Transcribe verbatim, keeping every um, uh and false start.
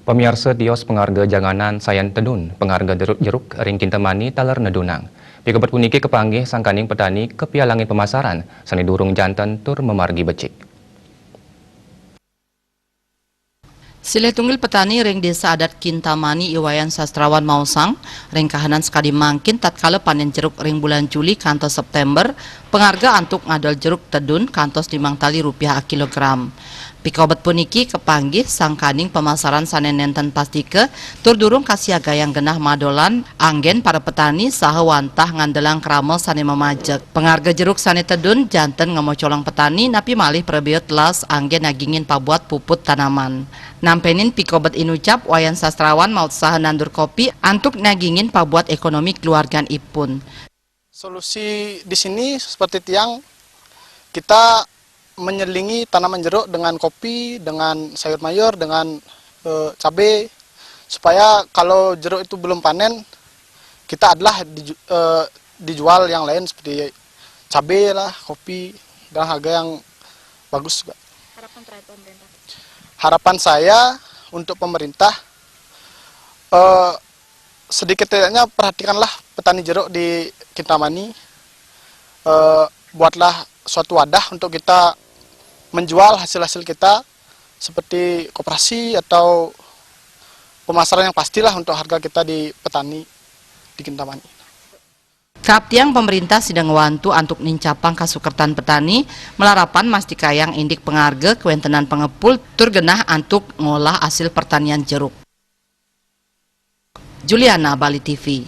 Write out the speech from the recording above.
Pamiarsa, tios pangarga janganan sayan tedun, pangarga jeruk, jeruk ring Kintamani taler nedunang. Pikobet puniki kapanggih sangkaning petani kapialangin pamasaran sane durung janten tur mamargi becik. Silih tunggil petani ring Desa Adat Kintamani, I Wayan Sastrawan maosang, ring kahanan sakadi mangkin tatkala panen jeruk ring bulan Juli kantos September, pangarga antuk ngadol jeruk tedun kantos limang tali rupiah akilogram. Pikobet puniki kapanggih sangkaning pamasaran sane nenten pastika tur durung kasiagayang genah madolan anggen para petani saha wantah ngandelang krama sane mamajek. Pangarga jeruk sane tedun janten ngamocolang petani napi malih prabea telas anggen nagingin pabuat puput tanaman. Nampenin pikobet inucap, Wayan Sastrawan mautsaha nandur kopi antuk nagingin pabuat ekonomi keluargan ipun. Solusi di sini seperti tiang, kita menyelingi tanaman jeruk dengan kopi, dengan sayur mayur, dengan eh, cabe, supaya kalau jeruk itu belum panen, kita adalah diju- eh, dijual yang lain seperti cabe lah, kopi, dengan harga yang bagus juga. Harapan terakhir pemerintah? Harapan saya untuk pemerintah, eh, sedikit tidaknya perhatikanlah petani jeruk di Kintamani. Eh, buatlah suatu wadah untuk kita menjual hasil-hasil kita seperti koperasi atau pemasaran yang pastilah untuk harga kita di petani di Kintamani. Kaaptiang pemerintah sida ngwantu antuk nincapang kasukertan petani, malarapan mastikayang indik pangarga kawentenan pangepul tur genah antuk ngolah asil pertanian jeruk. Juliana, Bali T V.